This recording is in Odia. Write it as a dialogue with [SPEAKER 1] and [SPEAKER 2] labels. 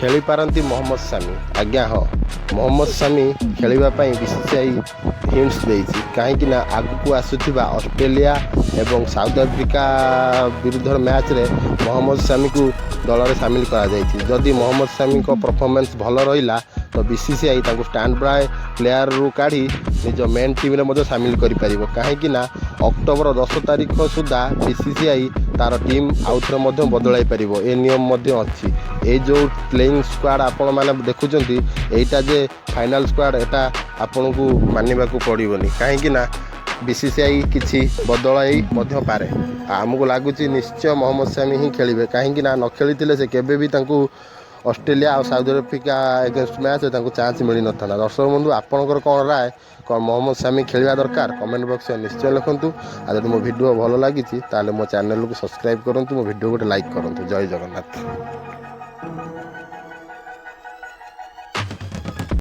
[SPEAKER 1] ଖେଳିପାରନ୍ତି ମହମ୍ମଦ ସାମି। ଆଜ୍ଞା ହଁ, ମହମ୍ମଦ ସାମି ଖେଳିବା ପାଇଁ ବିସିସିଆଇ ହିଣ୍ଟସ୍ ଦେଇଛି। କାହିଁକି ନା ଆଗକୁ ଆସୁଥିବା ଅଷ୍ଟ୍ରେଲିଆ ଏବଂ ସାଉଥ ଆଫ୍ରିକା ବିରୁଦ୍ଧର ମ୍ୟାଚ୍ରେ ମହମ୍ମଦ ସାମିକୁ ଦଳରେ ସାମିଲ କରାଯାଇଛି। ଯଦି ମହମ୍ମଦ ସାମିଙ୍କ ପରଫର୍ମାନ୍ସ ଭଲ ରହିଲା, ତ ବିସିସିଆଇ ତାଙ୍କୁ ଷ୍ଟାଣ୍ଡ ବାଏ ପ୍ଲେୟାରରୁ କାଢ଼ି ନିଜ ମେନ୍ ଟିମ୍ରେ ମଧ୍ୟ ସାମିଲ କରିପାରିବ। କାହିଁକି ନା ଅକ୍ଟୋବର 10 ତାରିଖ ସୁଦ୍ଧା ବିସିସିଆଇ ତା'ର ଟିମ୍ ଆଉଥରେ ମଧ୍ୟ ବଦଳାଇ ପାରିବ, ଏ ନିୟମ ମଧ୍ୟ ଅଛି। ଏଇ ଯେଉଁ ପ୍ଲେଇଂ ସ୍କ୍ୱାଡ଼ ଆପଣମାନେ ଦେଖୁଛନ୍ତି, ଏଇଟା ଯେ ଫାଇନାଲ୍ ସ୍କ୍ୱାଡ଼, ଏଇଟା ଆପଣଙ୍କୁ ମାନିବାକୁ ପଡ଼ିବନି। କାହିଁକି ନା ବିସିସିଆଇ କିଛି ବଦଳାଇ ମଧ୍ୟ ପାରେ। ଆଉ ଆମକୁ ଲାଗୁଛି ନିଶ୍ଚୟ ମହମ୍ମଦ ସାମି ହିଁ ଖେଳିବେ। କାହିଁକି ନା ନ ଖେଳିଥିଲେ ସେ କେବେ ବି ତାଙ୍କୁ ଅଷ୍ଟ୍ରେଲିଆ ଆଉ ସାଉଥ ଆଫ୍ରିକା ଏଗେନଷ୍ଟ ମ୍ୟାଚ୍ ତାଙ୍କୁ ଚାନ୍ସ ମିଳିନଥାନ୍ତା। ଦର୍ଶକ ବନ୍ଧୁ, ଆପଣଙ୍କର କ'ଣ ରାୟ? କ'ଣ ମହମ୍ମଦ ସାମି ଖେଳିବା ଦରକାର? କମେଣ୍ଟ ବକ୍ସରେ ନିଶ୍ଚୟ ଲେଖନ୍ତୁ। ଆଉ ଯଦି ମୋ ଭିଡ଼ିଓ ଭଲ ଲାଗିଛି, ତାହେଲେ ମୋ ଚ୍ୟାନେଲକୁ ସବସ୍କ୍ରାଇବ୍ କରନ୍ତୁ, ମୋ ଭିଡ଼ିଓ ଗୋଟେ ଲାଇକ୍ କରନ୍ତୁ। ଜୟ ଜଗନ୍ନାଥ।